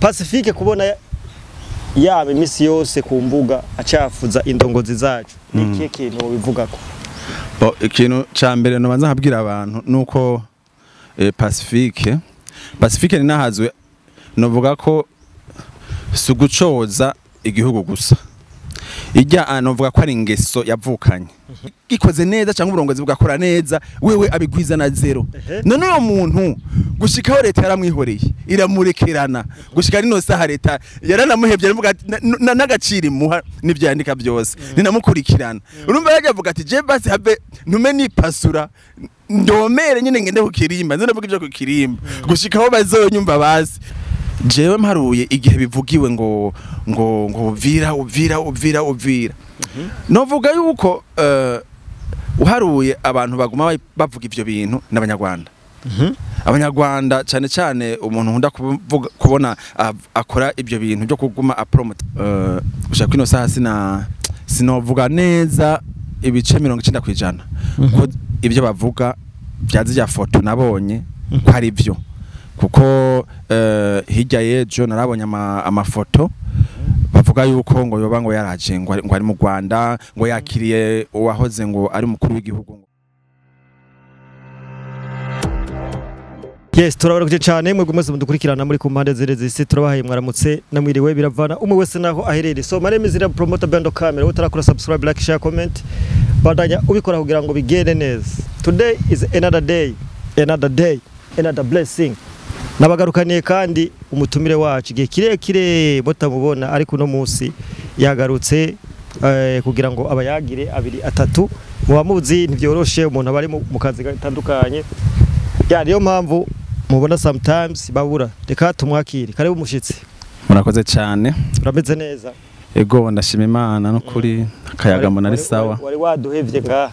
Pacifique kubona yaba imisi yose ku mbuga acafuza indongozi zacu, ni ikihe kintu wobivugako? Bo, ikintu ca mbere nobanza nkabwira abantu nuko Pacifique ninahazwe, novuga ko si ugucoza igihugu gusa, ijya novuga ko ari ingeso yavukanye. Ikoze neza cyangwa uburongozi bugakora neza, wewe abigwiza na zero. None uwo muntu gushikaho leta yaramwihoreye, iramurekerana gushika rino saha, leta yaranamuhevye, aravuga ati, n'agaciro imuha n'ivyo yandika byose ninamukurikirana. Urumva yajya avuga ati: "Je basi have ntume nipasura, ndomere nyine, ngende ku kirimba, nze ndavuga ivyo ku kirimba gushikaho bazonyumva." Basi jewe mparuye igihe bivugiwe ngo Uvira, Uvira, Uvira, Uvira, novuga yuko uharuye abantu baguma bavuga ivyo bintu n'Abanyarwanda. Abanyarwanda cyane cyane, umuntu nkunda kubona akora ibyo bintu byo kuguma apromota gushaka kwino saha, sinovuga neza ibice 90% ko ibyo bavuga bya zirya foto nabonye ko ari byo, kuko hirya y'ejo narabonye amafoto bavuga yuko ngo yoba ngo yaraje ngo ari mu Rwanda, ngo yakiriye uwahoze ngo ari umukuru w'igihugu. Yes, turabarakuje cyane mwebwe mwese mudukurikirana muri ku mpande zire z'isi. Turabahaye mwaramutse namwiriwe, biravana umwe wese naho aherereye. So my name is Ira Promoter Bando Camera. Utarakora subscribe, like, share, comment, bandanya ubikora kugira ngo bigende neza. Today is another day, another day, another blessing. Nabagarukaniye kandi umutumire wacu igihe kirekire mutamubona, ariko uno munsi yagarutse kugira ngo abayagire abiri atatu. Muba muzi ntibyoroshe, umuntu aba ari mu kazi gatandukanye ya, niyo mpamvu mubona sometimes babura. Reka tumwakire. Karibu umushitsi. Murakoze cyane. Urameze neza? Ego, ndashima Imana no kuri akayaga mbona ari sawa. Wari waduhevye ngaha.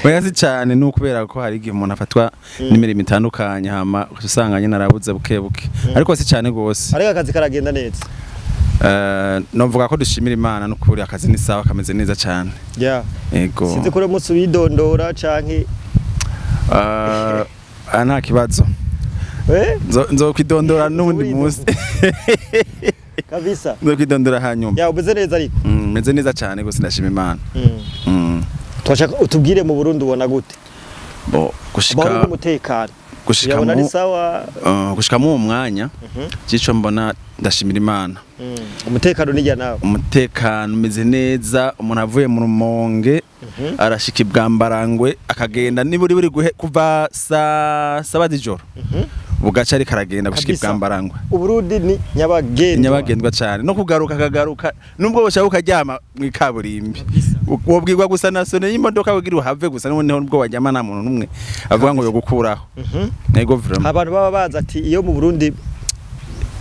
Oya, si cyane, ni ukubera ko hari igihe umuntu afatwa n'imirimo itandukanye, hama usanga nyine arabuze buke buke, ariko si cyane gose. Ariko akazi karagenda neza? Novuga ko dushimira Imana n'ukuri, akazi ni sawa, kameze neza cyane. Ego. Sinzi ko umunsi widondora canke Nta kibazo. Nzokwidondora n'undi munsi. Kabisa. Nzokwidondora hanyuma. Ya, umeze neza ariko? Meze neza cyane gose, ndashima Imana. Twashaka utubwire, mu Burundi ubona gute? Bo, amahoro gushika n'umutekano gushika uyabona ari mu sawa? Gushika mu uwo mwanya cico mbona, ndashimira Imana. Umutekano nijya nawe? Umutekano umeze neza. Umuntu avuye mu Rumonge arashika ibwambarangwe, akagenda niburi buri guhe kuva saa 7 z'ijoro, bugaca ariko aragenda gushika ibwambarangwe. Uburundi ni nyabagendwa. Nyabagendwa cyane, no kugaruka akagaruka, nubwo boshaka ukaryama mu ikaburimbi, wobwirwa gusa na sonne y'imodoka kugira uhave gusa, noneho nubwo wajyama nta muntu n'umwe avuga ngo yo gukuraho. Ego, vraiment. Abantu baba bazi ati iyo mu Burundi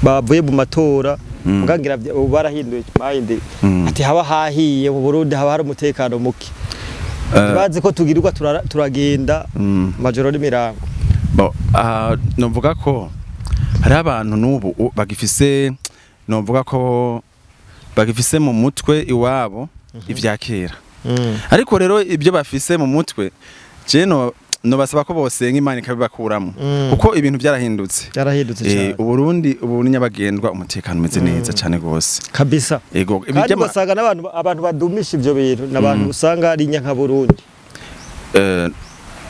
bavuye mu matora, mugangira ubu barahinduye mind, ati haba hahiye mu Burundi, haba hari umutekano muke. Bazi ko tugirirwa turagenda majoro n'imirango. Bo, novuga ko hari abantu n'ubu bagifise, novuga ko bagifise mu mutwe iwabo ivya kera. Ariko rero ibyo bafise mu mutwe, je no nobasaba ko bosenga Imana ikabibakuramo, kuko ibintu byarahindutse. Byarahindutse cyane. Uburundi ubu ni nyabagendwa, umutekano umeze neza cyane gose. Ego. Kandi ugasanga n'abantu, abantu badumisha ivyo bintu n'abantu usanga ari nyanka Burundi. Abantu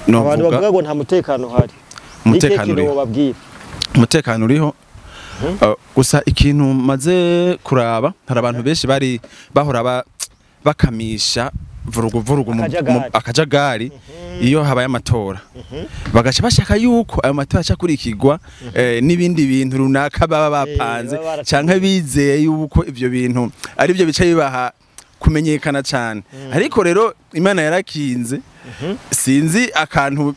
Novuga bavuga ngo nta mutekano uhari. Umutekano Ni ikihe kintu uriho. wobabwira? Umutekano uriho. Gusa ikintu maze kuraba, hari abantu benshi bari bahora bakamisha vurugu vurugu Akajagari. Akajagari iyo habaye amatora, bagaca bashaka yuko ayo matora aca kurikirwa n'ibindi bintu runaka baba bapanze, baba barateguye. Canke bizeye yuko ivyo bintu ari byo bica bibaha kumenyekana cane. Ariko rero Imana yarakinze, sinzi akantu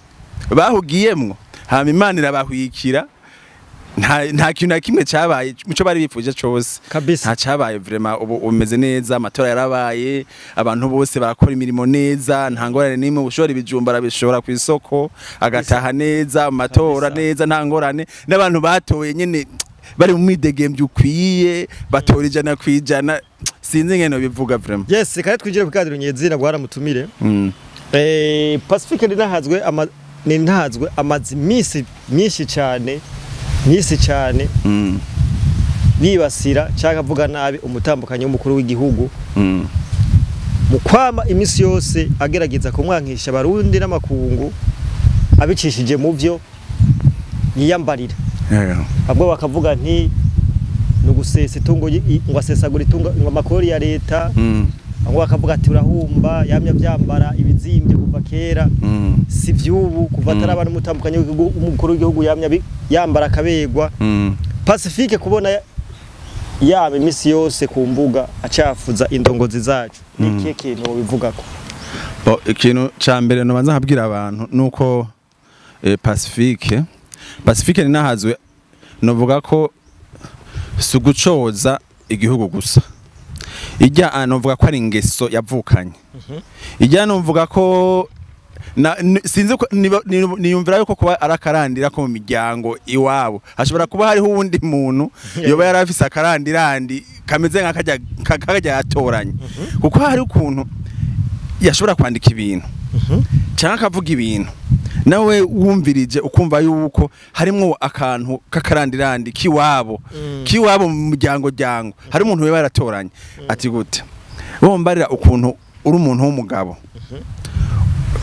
bahugiyemwo, hama Imana irabahwikira, nta kintu na kimwe cyabaye muco bari bifuje cose. Nta cyabaye vraiment. Ubu umeze neza, amatora yarabaye, abantu bose barakora imirimo neza, nta ngorane n'imwe. Ushora ibijumba arabishora ku isoko agataha neza, amatora neza, nta ngorane, n'abantu batoye nyene bari mu mwidegembyo ukwiye, batora 100%. Sinzi ingene bivuga vraiment. Yes, reka twinjire ku kadiro nyezina bwana mutumire. Pacifique ninahazwe ama ninahazwe amazi imisi myinshi cyane, myinshi cyane. Yibasira cyangwa avuga nabi umutambukanyi w'umukuru w'igihugu, mu kwama iminsi yose agerageza kumwankisha abarundi n'amakungu abicishije mu byo yiyambarira. Ahubwo bakavuga nti ni ugusesa itungo, ngo asesagura itungo, ngo amakori ya leta. Bamwe bakavuga ati urahumba, yamye avyambara ibizimbye kuva kera, si vy'ubu, kuva ataraba n'umutambukanyi w'igihugu, umukuru w'igihugu, yamye yambara akaberwa. Pacifique kubona yaba iminsi yose ku mbuga acafuza indongozi zacu, ni ikihe kintu wobivugako? Bo, ikintu ca mbere nobanza nkabwira abantu nuko Pacifique Ninahazwe, novuga ko si ugucoza igihugu gusa. Ijya novuga ko ari ingeso yavukanye. Ijya novuga ko sinzi ko niyumvira yuko kuba ari akarandira ko mu miryango iwabo, hashobora kuba hariho uwundi muntu yoba yari afise akarandirandi kameze nk'akajya kakajya yatoranye, kuko hari ukuntu yashobora kwandika ibintu cyangwa akavuga ibintu, nawe wumvirije ukumva yuko harimwo akantu k'akarandirandi k'iwabo, k'iwabo mu muryango ryango hari umuntu we yaratoranye. Ati gute bombarira ukuntu uri umuntu w'umugabo?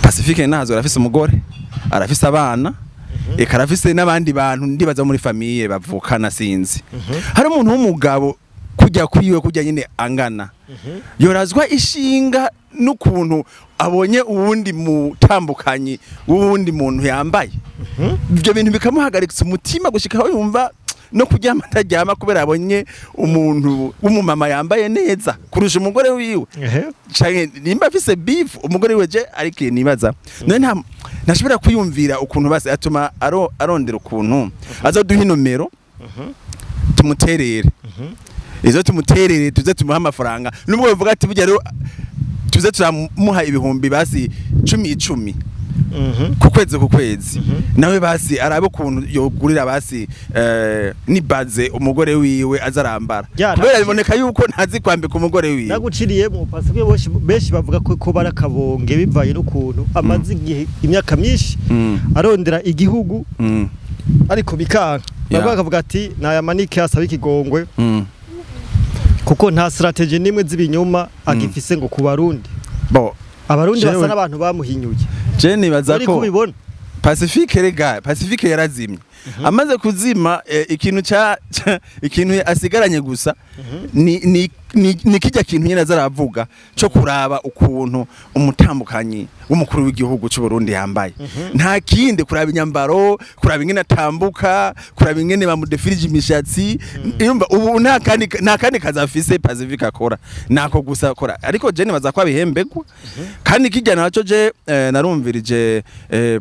Pacifique nazo arafise umugore, arafise abana, eka arafise n'abandi bantu ndibaza muri famille bavukana, sinzi. Hari umuntu w'umugabo kujya kwiwe, kujya nyine angana, yorazwa ishinga n'ukuntu abonye uwundi mutambukanyi w'uwundi muntu yambaye, ibyo bintu bikamuhagaritsa umutima gushika aho yumva no kuryama ataryama kubera abonye umuntu w'umumama yambaye neza kurusha umugore wiwe, canke nimba afise beef umugore wiwe. Je ariko nibaza none nta ntashobora kwiyumvira ukuntu basi atuma arondera ukuntu azoduha inomero tumuterere, izo tumuterere, tuze tumuha amafaranga, nubwo bavuga ati burya rero tuze turamuha ibihumbi basi cumi icumi ku kwezi, ku kwezi, nawe basi arabe ukuntu yogurira basi nibaze umugore wiwe azarambara, kubera biboneka yuko ntazi kwambika umugore wiwe. Naguciriyemo, Pacifique benshi bavuga ko barakabonge bivaye n'ukuntu amaze igihe, imyaka myinshi, arondera igihugu, ariko bikanka. Bamwe bakavuga ati nayamanike asaba ikigongwe, kuko nta stratégie nimwe z'ibinyoma agifise ngo ku Barundi. Bo, Abarundi basa n'abantu bamuhinyuye. Je nibaza Ariko ko ubibona. Pacifique, rega Pacifique yarazimye. Amaze kuzima, ikintu ikintu asigaranye gusa ni kijya kintu nyine azaravuga cyo kuraba ukuntu umutambukanyi w'umukuru w'igihugu cy'u Burundi yambaye. Nta kindi, kuraba inyambaro, kuraba ingene atambuka, kuraba ingene bamudefirije imishatsi. Yumva ubu nta kandi kazi afise Pacifique akora, nako gusa akora. Ariko je nibaza ko abihembegwa. Kandi kijya naco je narumvirije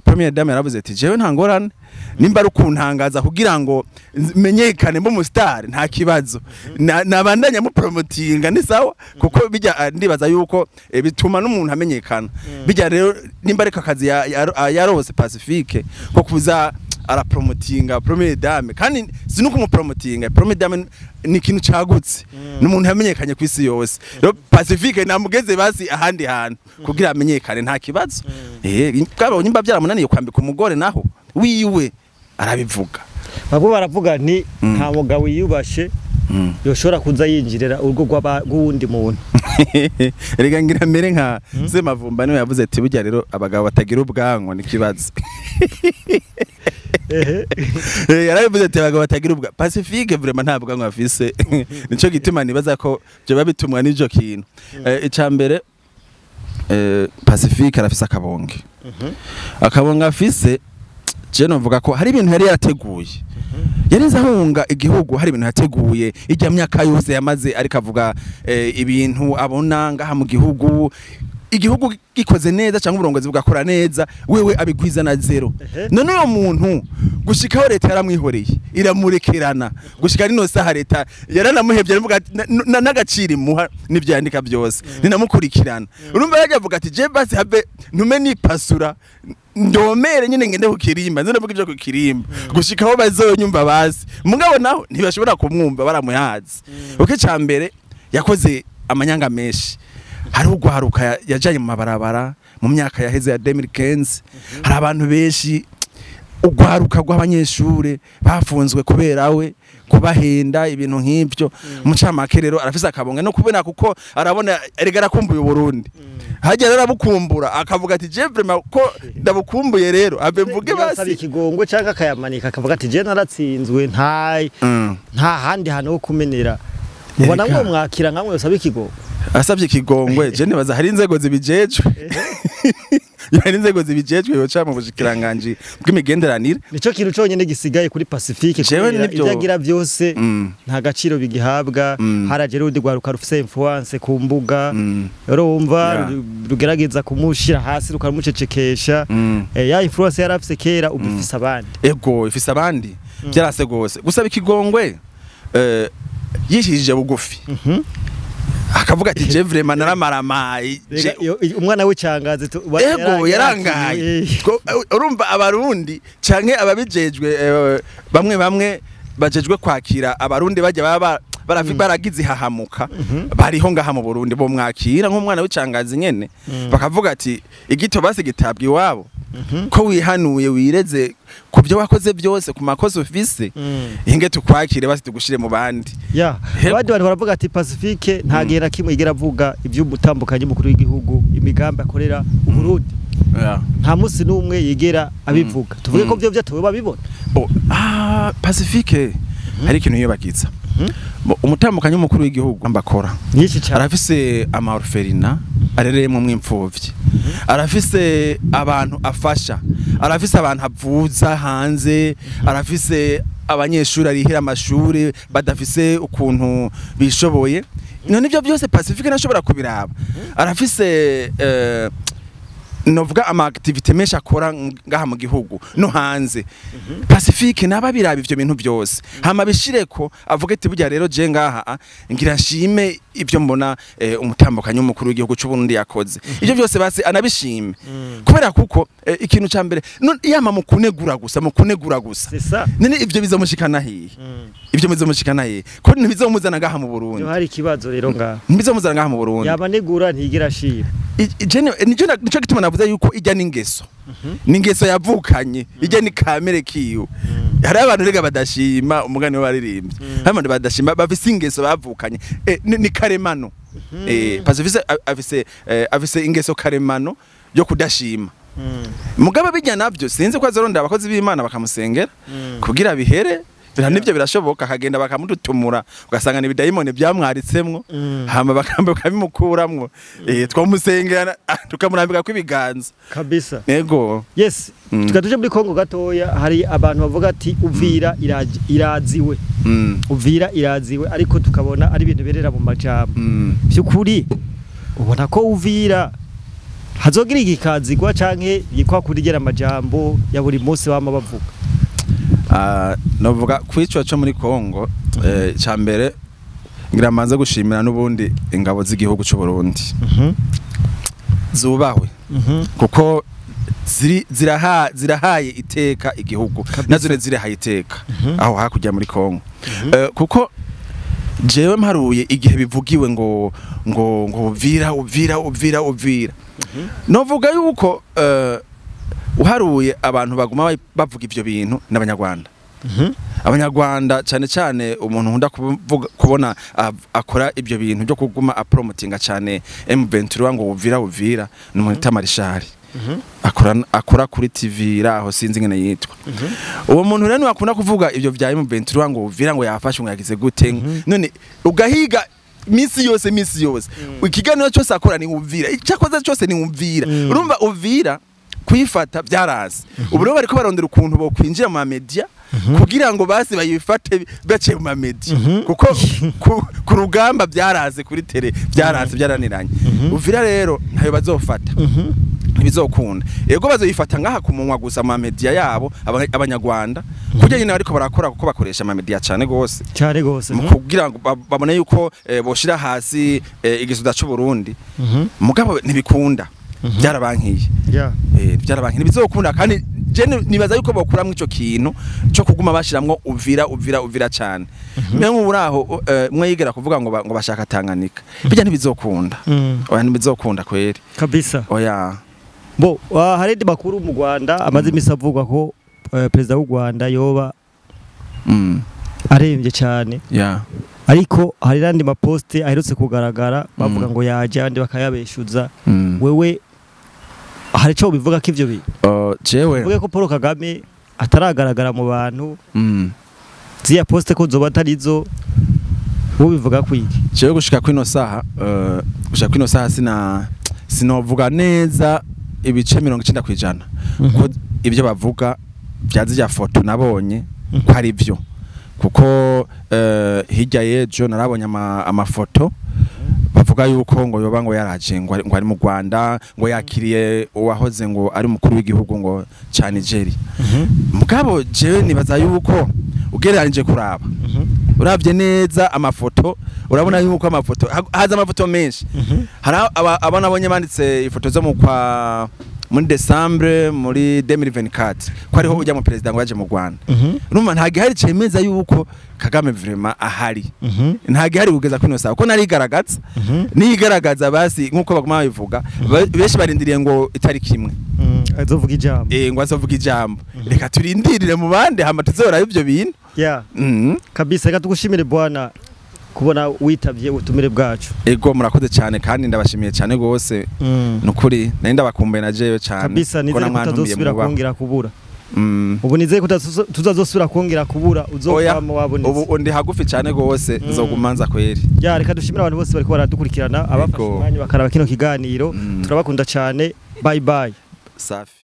première dame yaravuze ati jewe nta ngorane, nimba ari ukuntangaza kugira ngo menyekane mbo mu star, nta kibazo. Nabandanya mu promotinga, ni sawa, kuko bijya ndibaza yuko bituma n'umuntu amenyekana. Bijya rero nimba ariko akazi yarose Pacifique ko kuza arapromotinga première dame, kandi si no kumupromotinga première dame, ni ikintu cagutse, ni umuntu yamenyekanye ku isi yose. Rero Pacifique namugeze basi ahandi hantu kugira amenyekane, nta kibazo. Kabonye nimba byaramunaniye kwambika umugore naho wiwe arabivuga. Bamwe baravuga nti nta mugabo yiyubashe yoshobora kuza yinjirira urugo rw'uwundi muntu. Rega ngira mbere nka Semavumba niwe yavuze ati burya rero abagabo batagira ubwanwa ni kibazo. Yarabivuze ati abagabo batagira ubwa Pacifique vraiment nta bwanwa afise, nico gituma nibaza ko byo bitumwa n'ico kintu. Ica mbere, Pacifique arafise akabonge. Akabonge afise, je novuga ko hari ibintu yari yarateguye yarize ahunga igihugu, hari ibintu yateguye ijya myaka yose yamaze, ariko avuga ibintu abona ngaha mu gihugu, igihugu gikoze neza cyangwa uburongozi bugakora neza, wewe abigwiza na zero. None uwo muntu gushikaho leta yaramwihoreye iramurekerana, gushika rino saha leta yaranamuhevye, aravuga ati n'agaciro imuha n'ivyo yandika byose ninamukurikirana. Urumva yajya avuga ati je basi habe ntume nipasura ndomere nyine ngende ku kirimba, nze ndavuga ibyo ku kirimba gushikaho bazonyumva basi. Mugabo naho ntibashobora kumwumva, baramuhazi. Uko icya mbere yakoze amanyanga menshi, hari ugwaruka yajanye mu mabarabara mu myaka yaheze ya 2015, hari abantu benshi. Ugwaruka rw'abanyeshure bafunzwe kubera we kubahenda ibintu nk'ivyo. Mucamake rero arafise akabonga no kubona, kuko arabona erega arakumbuye Burundi, hajya rero arabukumbura, akavuga ati: "Je vraiment ko ndabukumbuye rero, abe mvuge Basi basi." Ikigongwe canke akayamanika, akavuga ati: "Je naratsinzwe, nta nta handi hantu ho kumenera." Mubona Erega. mwo mwakira nkamwe usaba ikigongwe? Asabye ikigongwe, je nibaza hari inzego zibijejwe, hari inzego zibijejwe, yoca mu bushikiranganji bw'imigenderanire. Nico kintu conyene gisigaye kuri Pacifique, Jewe kubera nivyo- ivyo agira byose nta gaciro bigihabwa. Haraje rundi rwaruka rufise influence ku mbuga, urumva, rugerageza kumushira hasi, rukamucecekesha. Ya influence yari afise kera ubu ifise abandi. Ego, ifise abandi, byarase gose. Gusaba ikigongwe, yishishije bugufi, akavuga ati: "Je vraiment naramaramaye." Rega, umwana w'icangazi Ego, yarangaye. Urumva abarundi canke ababijejwe, bamwe bamwe bajejwe kwakira abarundi bajya baba baragize ihahamuka bariho ngaha mu Burundi, bo mwakira nk'umwana w'icangazi nyene, bakavuga ati: "Igito basi gitabwa iwabo, ko wihanuye, wireze ku byo wakoze byose, ku makosa ufise, inge tukwakire basi, tugushire mu bandi." Ya, abandi bantu baravuga ati Pacifique nta gihe na kimwe igera avuga ivy'umutambukanye mukuru w'igihugu, imigambi akorera Uburundi. Nta munsi n'umwe yigera abivuga. Tuvuge ko vyo vyatowe babibona? Bo, Pacifique hari ikintu yibagiza. Bo, umutambukanyi w'umukuru w'igihugu mbakora Nyinshi cyane. Arafise ama orphelinat arereyemwo mw'imfuvyi, arafise abantu afasha, arafise abantu avuza hanze, arafise abanyeshuri arihira amashuri badafise ukuntu bishoboye. None ivyo byose Pacifique ntashobora kubiraba? Arafise novuga ama activité menshi akora ngaha mu gihugu no hanze. Pacifique naba biraba ivyo bintu byose, hama bishireko avuga ati: "Burya rero je ngaha ngira nshime ibyo mbona umutambukanyi w'umukuru w'igihugu cy'u Burundi yakoze." Ivyo byose basi anabishime, kubera kuko ikintu ca mbere yama mu kunegura gusa, mu kunegura gusa. C'est ça. None ivyo bizomushikana hehe? Ivyo bizomushikana hehe ko ntibizomuzana ngaha mu Burundi? Yo, hari ikibazo rero ngaha. Ntibizomuzana ngaha mu Burundi. Yaba negura, ntigira ashira. Nico gituma navuze yuko ijya n'ingeso, n'ingeso yavukanye, ijya ni kamere kiwe. Hari abantu rega badashima, umugani w'abaririmbyi, hari abantu badashima bafise ingeso bavukanye, ni karemano. Pacifique afise ingeso karemano yo kudashima. Mugabo bijya navyo sinzi ko azoronda abakozi b'Imana bakamusengera kugira bihere. Bira nivyo birashoboka, akagenda bakamudutumura, ugasanga ni ibidayimoni byamwaritsemwo, hama bakabimukuramwo. Twamusengera tukamurambika kw'ibiganza. Kabisa. Ego. Yes. Tuka tuje muri Kongo gatoya. Hari abantu bavuga ati Uvira iraziwe. Uvira iraziwe, ariko tukabona ari ibintu berera mu majambo. Byukuri ubona ko Uvira hazogira igikazigwa, canke yikwa kurigera amajambo ya buri munsi bama bavuga? Ah, novuga kwico cyo muri Kongo, ca mbere ngira manze gushimira n'ubundi ingabo z'igihugu cy'u Burundi, zubahwe, kuko ziri zirahaye iteka igihugu, nazo ne zirahaye iteka aho hakurya muri Kongo. Kuko jewe mparuye igihe bivugiwe ngo Uvira, Uvira, Uvira, Uvira, novuga yuko uharuye abantu baguma bavuga ivyo bintu n'abanyarwanda. Abanyarwanda cyane cyane, umuntu nkunda kubona akora ibyo bintu byo kuguma apromotinga cyane M23 ngo Uvira, Uvira, ni umuntu bita Marishari, akora kuri TV raho, sinzi ngene yitwa. Uwo muntu rero akunda kuvuga ibyo vya M23 ngo Uvira ngo yafashe, ngo yagize gute. None ugahiga misi yose, misi yose, ikiganiro cyose akora ni Uvira, icyakoze cyose ni Uvira. Urumva Uvira kuyifata byarazi, ubu rero bariko barondera ukuntu bo kwinjira mu media kugira ngo basi bayifate baciye mu media, kuko ku rugamba byaraze, kuri tele byaraze, byaraniranye. Uvira rero ntayo bazofata, ntibizokunda. Yego, bazoyifata ngaha ku munwa gusa mu media yabo abanyarwanda, kurya nyine bariko barakora, kuko bakoresha ama media cyane gose Cyane gose. mu kugira ngo babone yuko boshira hasi igisoda c'u Burundi. Mugabo ntibikunda, byarabankiye. Byarabankiye, ntibizokunda. Kandi je nibaza yuko bokuramwo ico kintu cyo kuguma bashiramwo Uvira, Uvira, Uvira cyane. Mwe nk'uburaho mwe yigera kuvuga ngo ngo bashaka Tanganyika, bijya ntibizokunda. Oya, ntibizokunda kweri. Kabisa. Oya. Bo, hari andi makuru mu Rwanda amaze imisi avugwa ko perezida w'u Rwanda yoba aremvye cyane, ariko hari n'andi maposte aherutse kugaragara bavuga ngo yaje, abandi bakayabeshuza. Wewe hari ico bivuga ko ivyo bintu? Jewe uvuge ko Paul Kagame ataragaragara mu bantu, ziya poste ko zoba atarizo, wowe bivuga kwiki? Jewe gushika kwino saha, gushika kwino saha sinovuga neza ibice 90% ko ibyo bavuga bya zirya foto nabonye ko ari byo, kuko hirya y'ejo narabonye amafoto bavuga yuko ngo yoba ngo yaraje ngo ari mu Rwanda, ngo yakiriye uwahoze ngo ari umukuru w'igihugu ngo ca Nigeria. Mugabo jewe nibaza yuko ugereranije kuraba, uravye neza amafoto, urabona yuko amafoto haza amafoto menshi. Hari aba nabonye banditse ifoto zo mu kwa muri Decembre muri 2024 ko ariho ujya mu president ngo yaje mu Rwanda. Urumva nta gihari cemeza yuko Kagame vraiment ahari, nta gihari kugeza kuri ino saha ko narigaragaza. Nigaragaza basi nkuko baguma babivuga, benshi barindiriye ngo itariki imwe azovuga ijambo. Ngo azovuga ijambo. Reka turindirire mu bandi hama tuzora ivyo bintu. Kabisa, reka tugushimire bwana kubona witavye ubutumire bwacu. Ego, murakoze cyane kandi ndabashimiye cyane gose. Nukuri nari ndabakumbuye na jewe cyane. Kabisa, ko nizere ko namwantumiye tutazosubira mubaho. kongera kubura. Ubu nizere ko tutazosubira kongera kubura, Oya, uzokwama wabonetse. ubu ndi hagufi cyane gose, nzogumanza kweri. Ya, reka dushimire abantu bose bariko baradukurikirana, abafashe Ego. umwanya bakaraba kino kiganiro. Turabakunda cyane, bye bye. Safi.